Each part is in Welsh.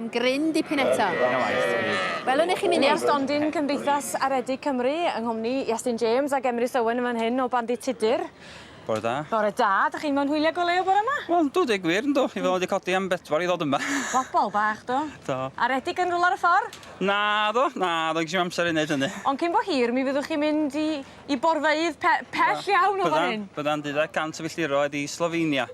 am gryn dipyn eto. Welwn ni chi munud. Ni ar stondin Cymdeithas Aredig Cymru yng nghwmni Iestyn James ac Emrys Owen yn fan hyn o Bandy Tudur. Bore da. Bore da, 'dych chi'n mewn hwyliau go lew bore 'ma? Wel, yndw, deu gwir, yndw. I fod wedi codi am bedwar i ddod yma. Bobol bach, do. Do. Aredig yn rwla ar y ffor? Naddo, naddo, ges i'm amser i neud hynny. Ond cyn bo hir, mi fyddwch chi'n mynd i i borfeydd pe- pell iawn o fan hyn. Byddan, byddan, deuddeg 100 o filltiroedd i Slovenia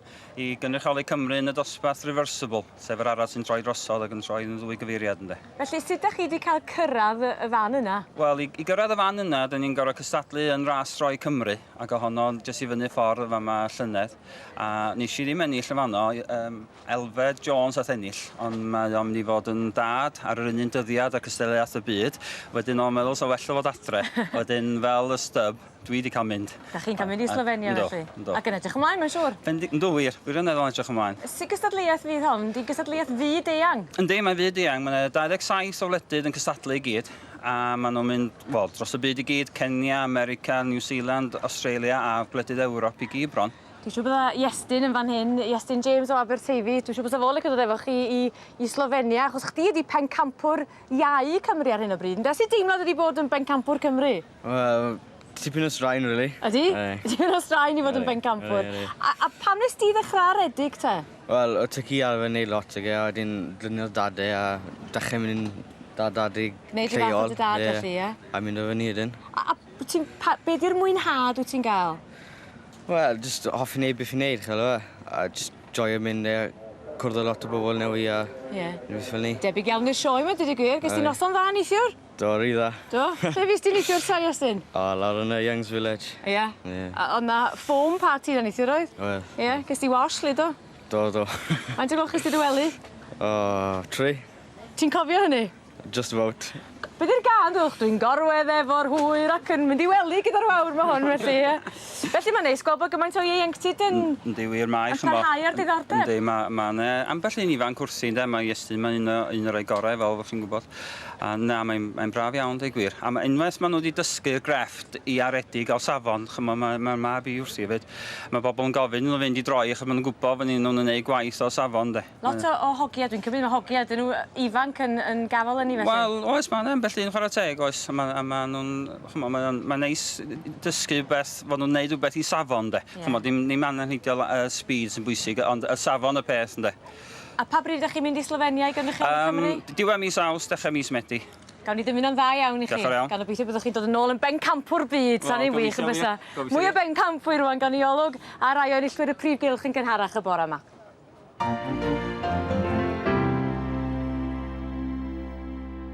i gynrychioli Cymru yn y dosbarth reversible, sef yr arall sy'n troi drosodd ac yn troi yn y ddwy gyfeiriad, ynde. Felly, sut 'dach chi 'di cael cyrraedd y fan yna? Wel, i, i gyrraedd y fan yna, 'dyn ni'n gorfod cystadlu yn ras droi Cymru, ac ohono jyst i fyny ffordd yn fama llynedd. A nes i ddim ennill yn fanno, um, Elfed Jones ath ennill, ond mae o'n mynd i fod yn dad ar yr un un dyddiad a cystadleuaeth y byd. Wedyn o'n meddwl sa well o fod adre. Wedyn fel y stub, dwi wedi cael mynd. Da chi'n cael mynd i Slovenia felly? Yndw. Ac yn edrych ymlaen, mae'n siŵr? Yndw, wir. Wirioneddol edrych ymlaen. Sut gystadleuaeth fydd hon? Di gystadleuaeth fyd eang? Yndi, mae'n fyd eang. Mae yna 27 o wledydd yn cystadlu i gyd a maen nhw'n mynd, wel, dros y byd i gyd, Kenya, America, New Zealand, Australia a gwledydd Ewrop i gyd bron. Dwi'n siŵr bydda Iestyn yn fan hyn, Iestyn James o Aberteifi, dwi'n siŵr bysa fo licio dod efo chi i i Slovenia, achos chdi ydi pencampwr iau Cymru ar hyn o bryd, ynde? Sut deimlad ydi bod yn bencampwr Cymru? Wel, tipyn o straen rili. Ydi? Tipyn o straen i fod yn bencampwr. A a pam nes di ddechra redig te? Wel, o' ti arfer neud lot ag e a wedyn glynodd dad e a dechre mynd yn 'da dad i lleol. Gneud rhyw fath o dy dad felly, ie? A mynd o fyny wedyn. A a ti'n pa- be' 'di'r mwynhad wyt ti'n ga'l? Wel, jyst hoffi neud beth fi'n neud, ch'wel' yfe? A jyst joio mynd e, cwrdd â lot o bobol newy a... Ie. Rwbeth fel 'ny. Debyg iawn i'r sioe 'ma deud y gwir. Ges di noson dda neithiwr? Do, ry dda. Do? Lle fues di neithiwr ta Iestyn? O, lawr yn y Young's Village. Ie? Ie. A o'dd 'na foam party 'na neithiwr oedd? Oedd. Ie? Ges di wash 'lly do? Do, do. Faint o gloch es di dy wely? O, tri. Ti'n cofio hynny? Just about. Be' 'di'r gân dwch? Dwi'n gorwedd efo'r hwyr ac yn mynd i wely gyda'r wawr ma' hwn felly ie. Felly ma'n neis gweld bod gymaint o ieuenctid yn... Yndi wir mae Yn parhau â'r diddordeb. Yndi ma' ma' 'ne ambell un ifanc wrthi ynde ma' Iestyn ma'n un o un o'r rei gorau fel fel chi'n gwbod. A na mae'n mae'n braf iawn deu gwir. A ma' unwaith ma' n'w 'di dysgu'r grefft i aredig o safon ch'mo' ma' ma'r mab i wrthi efyd ma' bobol yn gofyn iddo fynd i droi achos ma' nw'n gwbo fy' nw'n yn neud gwaith o safon 'de. Lot o o hogia dwi'n cymryd ma' hogia 'dyn nhw yy ifanc yn yn gafel yn 'i felly? Wel oes ma' 'na ambell un chwara teg oes a ma' a ma' nw'n ch'mo' mae o'n mae'n neis dysgu wbeth fo' nw'n neud wbeth i safon 'de. Ie. Ch'mo' dim ddim angenrheidiol yy speed sy'n bwysig ond y safon y peth ynde? A pa bryd 'dach chi'n mynd i Slofenia i gynrychioli Cymru? Yym diwedd mis Awst dechre mis Medi. Gawn ni ddymuno'n dda iawn i chi. Diolch yn fawr iawn. Gan obeithio byddwch chi'n dod yn ôl yn bencampwr byd. Sa'n un wych yn bysa? Mwy o bencampwyr rŵan gan i olwg ar rai o enillwyr y prif gylch yn gynharach y bore 'ma.